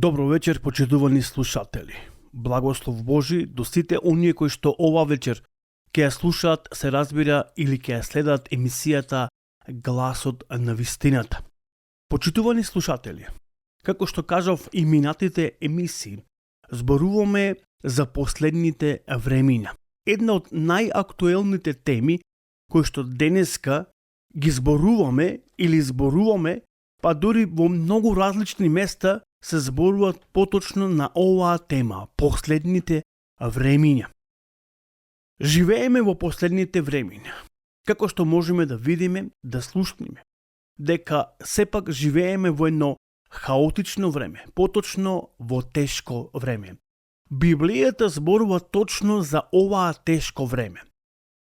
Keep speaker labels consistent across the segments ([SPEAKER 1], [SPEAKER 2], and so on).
[SPEAKER 1] Добро вечер, почитувани слушатели. Благослов Божи до сите оние кои што ова вечер ќе ја слушаат, се разбира, или ќе ја следат емисијата Гласот на вистината. Почитувани слушатели, како што кажав и минатите емисии, зборуваме за последните времиња. Една од најактуелните теми кои што денеска ги зборуваме или зборуваме, па дури во многу различни места се зборуваат поточно на оваа тема, последните времиња. Живееме во последните времиња. Како што можеме да видиме, да слушнеме, дека сепак живееме во едно хаотично време, поточно во тешко време. Библијата зборува точно за оваа тешко време.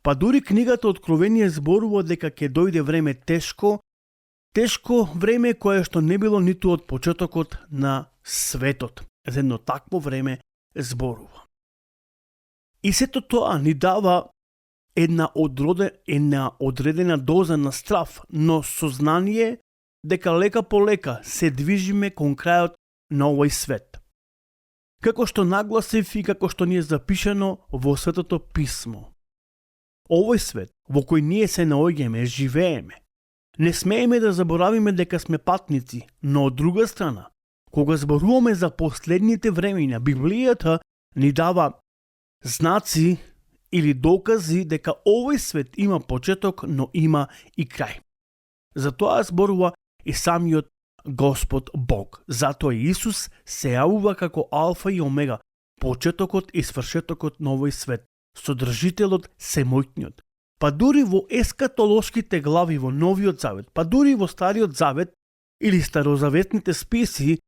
[SPEAKER 1] Па дури книгата Откровение зборува дека ќе дојде време тешко време кое што не било ниту од почетокот на светот. За едно такво време зборува. И сето тоа ни дава една одредена доза на страв, но сознание дека лека по лека се движиме кон крајот на овој свет. Како што нагласив и како што ни е запишано во Светото писмо. Овој свет во кој ние се наоѓаме, живееме, не смееме да заборавиме дека сме патници, но од друга страна, кога зборуваме за последните времења, Библијата ни дава знаци или докази дека овој свет има почеток, но има и крај. Затоа зборува и самиот Господ Бог. Затоа Исус се јавува како Алфа и Омега, почетокот и свршетокот на овој свет, содржителот семојтниот. Па дури во ескатолошките глави во Новиот Завет, па дури во Стариот Завет или старозаветните списи,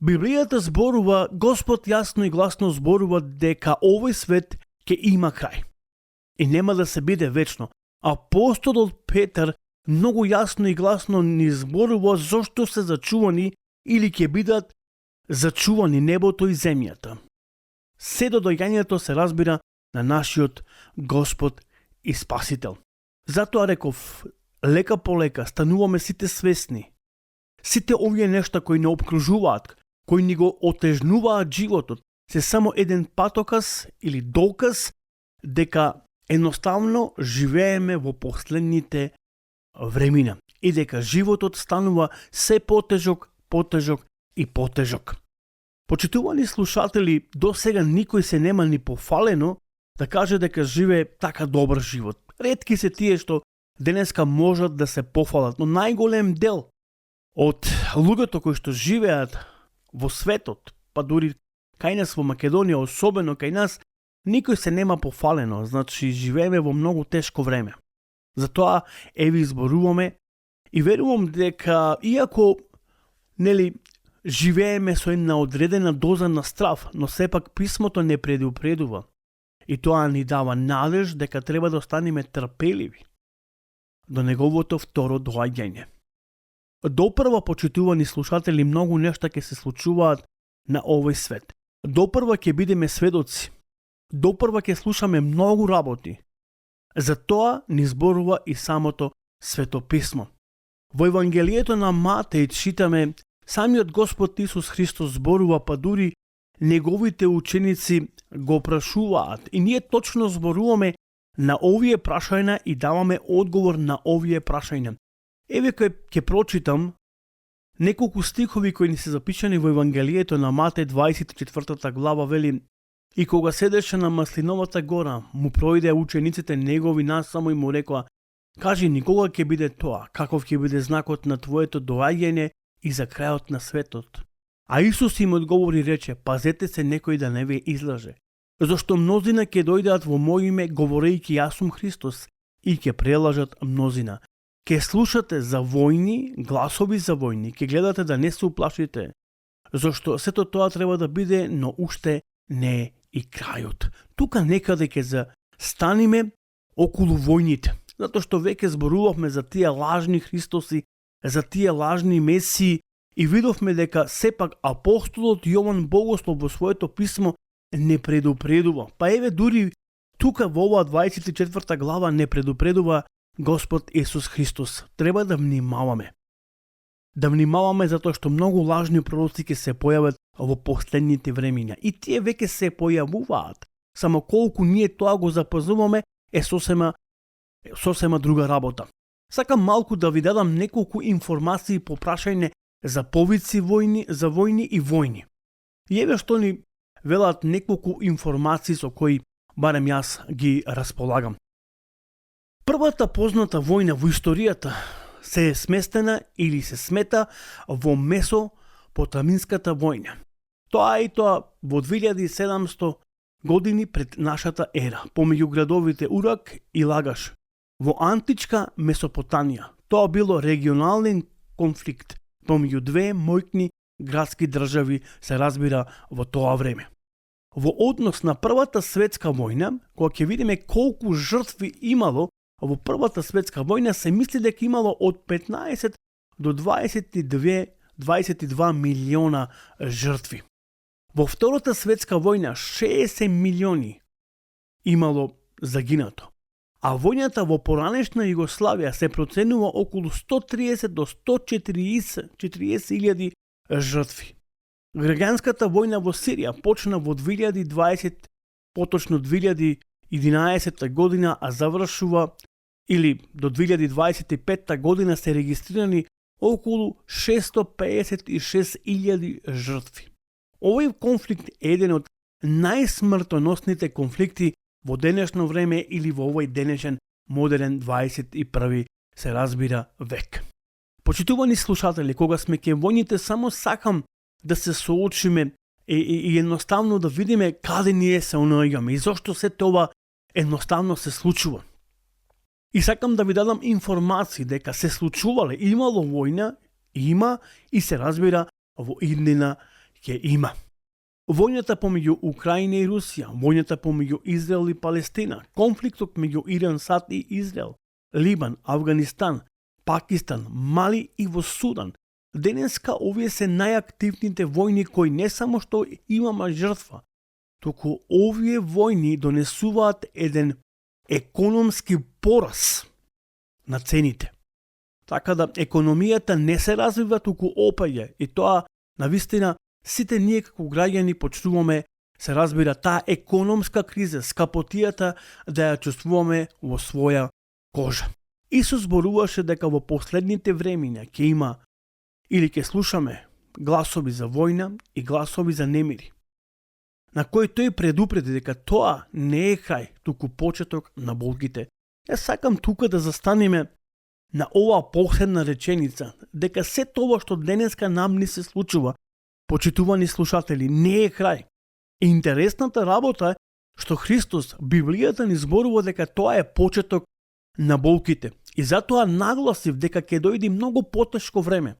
[SPEAKER 1] Библијата зборува, Господ јасно и гласно зборува дека овој свет ќе има крај. И нема да се биде вечно. Апостолот Петар многу јасно и гласно ни зборува зошто се зачувани или ќе бидат зачувани небото и земјата. Се до доаѓањето, се разбира, на нашиот Господ и Спасител. Затоа реков, лека по лека стануваме сите свесни. Сите овие нешта кои не обкружуваат, кои ни го отежнуваат животот, се само еден патоказ или доказ дека едноставно живееме во последните времиња и дека животот станува се потежок и потежок. Почитувани слушатели, до сега никој се нема ни пофалено да каже дека живее така добар живот. Ретки се тие што денеска можат да се пофалат, но најголем дел од луѓето кои што живеат во светот, па дури кај нас во Македонија, особено кај нас, никој се нема пофалено, значи живееме во многу тешко време. Затоа ви зборуваме и верувам дека иако живееме со една одредена доза на страв, но сепак писмото не предупредува. И тоа ни дава надеж дека треба да останеме трпеливи до неговото второ доаѓање. Допрва, почитувани слушатели, многу нешта ќе се случуваат на овој свет. Допрва ќе бидеме сведоци. Допрва ќе слушаме многу работи. За тоа ни зборува и самото Свето писмо. Во Евангелието на Матеј читаме, самиот Господ Исус Христос зборува, па дури неговите ученици го прашуваат и ние точно зборуваме на овие прашања и даваме одговор на овие прашања. Еве ќе прочитам неколку стихови кои ни се запишани во Евангелието на Матеј 24 глава, вели: И кога седеше на Маслиновата гора, му пројде учениците негови насамо и му рекоа: Кажи ни кога ќе биде тоа, каков ќе биде знакот на твоето доаѓање и за крајот на светот. А Исус им одговори и рече: Пазете се некој да не ве излаже, зашто мнозина ќе дојдат во моје име говорејќи јас сум Христос и ќе прелажат мнозина. Ке слушате за војни, гласови за војни, ке гледате да не се уплашите, зашто сето тоа треба да биде, но уште не е и крајот. Тука некаде ќе застаниме околу војните, затоа што веќе зборувавме за тие лажни Христоси, за тие лажни месии и видовме дека сепак апостолот Јован Богослов во своето писмо не предупредува. Па еве дури тука во оваа 24 глава не предупредува Господ Исус Христос. Треба да внимаваме. Да внимаваме затоа што многу лажни пророци ќе се појават во последните времиња. И тие веќе се појавуваат. Само колку ние тоа го запазуваме е сосема друга работа. Сакам малку да ви дадам неколку информации по прашање за повици војни, за војни и војни. И еве што ни велат неколку информации со кои барем јас ги располагам. Првата позната војна во историјата се е сместена или се смета во Месопотаминската војна. Тоа и тоа во 2700 години пред нашата ера, помеѓу градовите Урак и Лагаш. Во античка Месопотамија тоа било регионален конфликт помеѓу две моќни градски држави, се разбира во тоа време. Во однос на Првата светска војна, кога ќе видиме колку жртви имало во Првата светска војна, се мисли дека имало од 15 до 22 милиона жртви. Во Втората светска војна 60 милиони имало загинато, а војната во поранешна Југославија се проценува околу 130 до 140 илјади жртви. Граѓанската војна во Сирија почна во 2020, поточно 2011 година, а завршува или до 2025 година се регистрирани околу 656.000 жртви. Овој конфликт е еден од најсмртоносните конфликти во денешно време или во овој денешен модерен 21 се разбира век. Почитувани слушатели, кога сме ке војните, само сакам да се соочиме и едноставно да видиме каде ние се онаоѓаме и зошто се тоа едноставно се случува. И сакам да ви дадам информации дека се случувале, имало војна, има и се разбира во иднина ќе има. Војната помеѓу Украина и Русија, војната помеѓу Израел и Палестина, конфликтот меѓу Иран, САД и Израел, Либан, Авганистан, Пакистан, Мали и во Судан. Денеска овие се најактивните војни кои не само што имаме жртва, туку овие војни донесуваат еден економски пораз на цените. Така да економијата не се развива, туку опаѓа, и тоа навистина сите ние како граѓани почнуваме, се разбира, таа економска криза, скапотијата да ја чувствуваме во своја кожа. Исус зборуваше дека во последните времиња ќе има или ќе слушаме гласови за војна и гласови за немири, на кој тој предупреди дека тоа не е крај, туку почеток на болките. Јас сакам тука да застанеме на оваа последна реченица, дека се тоа што денеска нам ни се случува, почитувани слушатели, не е крај. И интересната работа е што Христос, Библијата ни зборува дека тоа е почеток на болките. И затоа нагласив дека ќе дојде многу потешко време.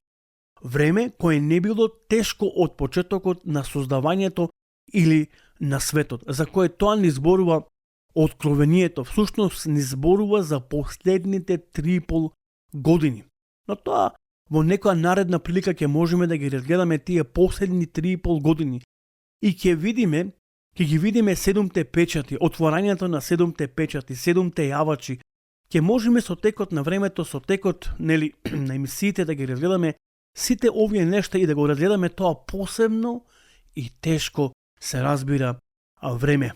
[SPEAKER 1] Време кое не било тешко од почетокот на создавањето или на светот, за кое тоа ни зборува Откровението, всушност ни зборува за последните 3,5 години. Но тоа во некоја наредна прилика ќе можеме да ги разгледаме тие последни 3,5 години и ќе ги видиме 7 печати, отворањето на 7 печати, 7 јавачи. Ќе можеме со текот на времето, со текот на емисиите да ги разгледаме сите овие нешта и да го разгледаме тоа посебно и тешко се разбира време.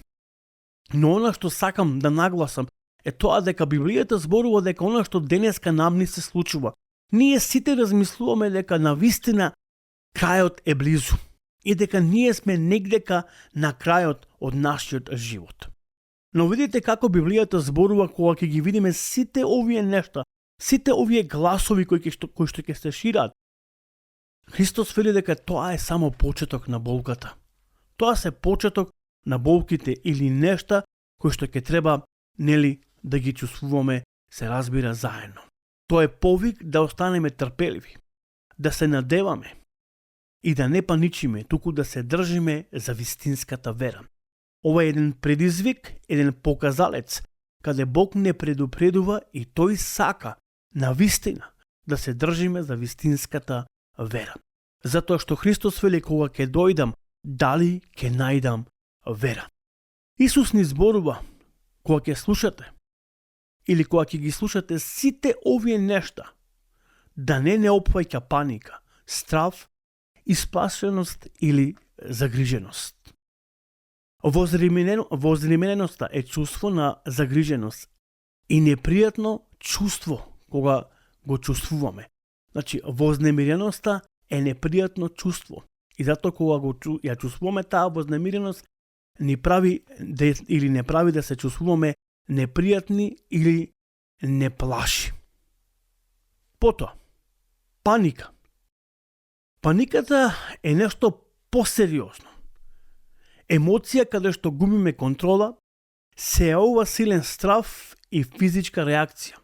[SPEAKER 1] Но она што сакам да нагласам е тоа дека Библијата зборува дека она што денеска нам ни се случува. Ние сите размислуваме дека навистина крајот е близу и дека ние сме негдека на крајот од нашиот живот. Но видите како Библијата зборува кога ќе ги видиме сите овие нешта, сите овие гласови кои што ќе се шират. Христос вели дека тоа е само почеток на болката. Тоа се почеток на болките или нешта кои што ќе треба, да ги чувствуваме, се разбира, заедно. Тоа е повик да останеме трпеливи, да се надеваме и да не паничиме, туку да се држиме за вистинската вера. Ова е еден предизвик, еден показалец, каде Бог не предупредува и тој сака на вистина да се држиме за вистинската вера. Затоа што Христос вели кога ќе дојдам, дали ќе најдам вера. Исус ни зборува кога ќе слушате или кога ќе ги слушате сите овие нешта, да не опфаќа паника, страв, исплашеност или загриженост. Возримененоста е чувство на загриженост и непријатно чувство кога го чувствуваме. Значи, вознемиреноста е непријатно чувство. И затоа кога ја чувствуваме таа вознемиреност, не прави да се чувствуваме непријатни или не плаши. Потоа, паника. Паниката е нешто посериозно. Емоција каде што губиме контрола, се јавува силен страв и физичка реакција.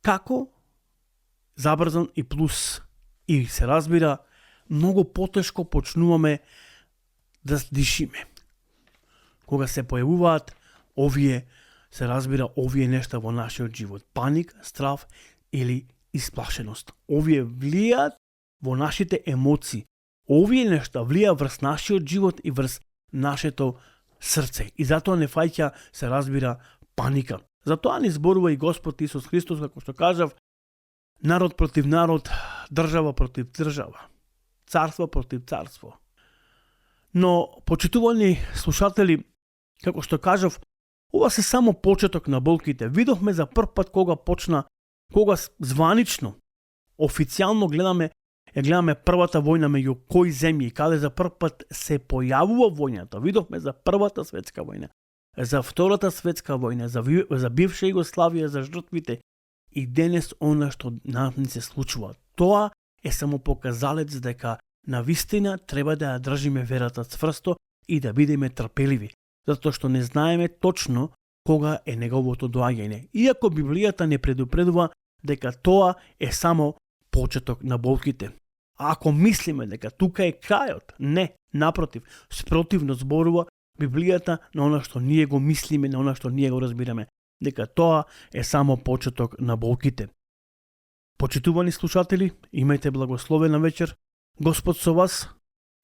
[SPEAKER 1] Како? Забрзан и плюс. И се разбира, многу потешко почнуваме да дишиме. Кога се појавуваат овие нешта во нашиот живот. Паник, страв или исплашеност. Овие влијаат во нашите емоции. Овие нешта влијаат врз нашиот живот и врз нашето срце. И затоа не фаќа, се разбира, паника. Затоа ни зборува и Господ Исус Христос, како што кажав, народ против народ, држава против држава, царство против царство. Но, почитувани слушатели, како што кажав, ова се само почеток на болките. Видовме за прв пат кога званично, официјално гледаме првата војна меѓу кои земји, каде за прв пат се појавува војната. Видовме за Првата светска војна, за Втората светска војна, за бивша Југославија, за жртвите. И денес она што ни се случува. Тоа е само показалец дека навистина треба да ја држиме верата цврсто и да бидеме трпеливи, затоа што не знаеме точно кога е неговото доаѓање. Иако Библијата не предупредува дека тоа е само почеток на болките. А ако мислиме дека тука е крајот, не, напротив, спротивно зборува Библијата на она што ние го мислиме, на она што ние го разбираме, дека тоа е само почеток на болките. Почитувани слушатели, имајте благословена вечер, Господ со вас,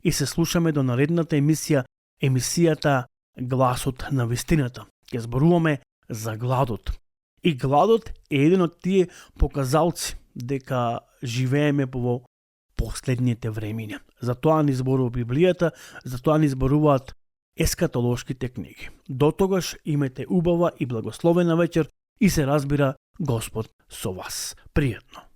[SPEAKER 1] и се слушаме до наредната емисијата Гласот на вистината. Ќе зборуваме за гладот. И гладот е еден од тие показалци дека живееме во последните времиња. Затоа ни зборува Библијата, затоа ни зборуваат ескатолошките книги. До тогаш имате убава и благословена вечер и се разбира Господ со вас. Пријатно.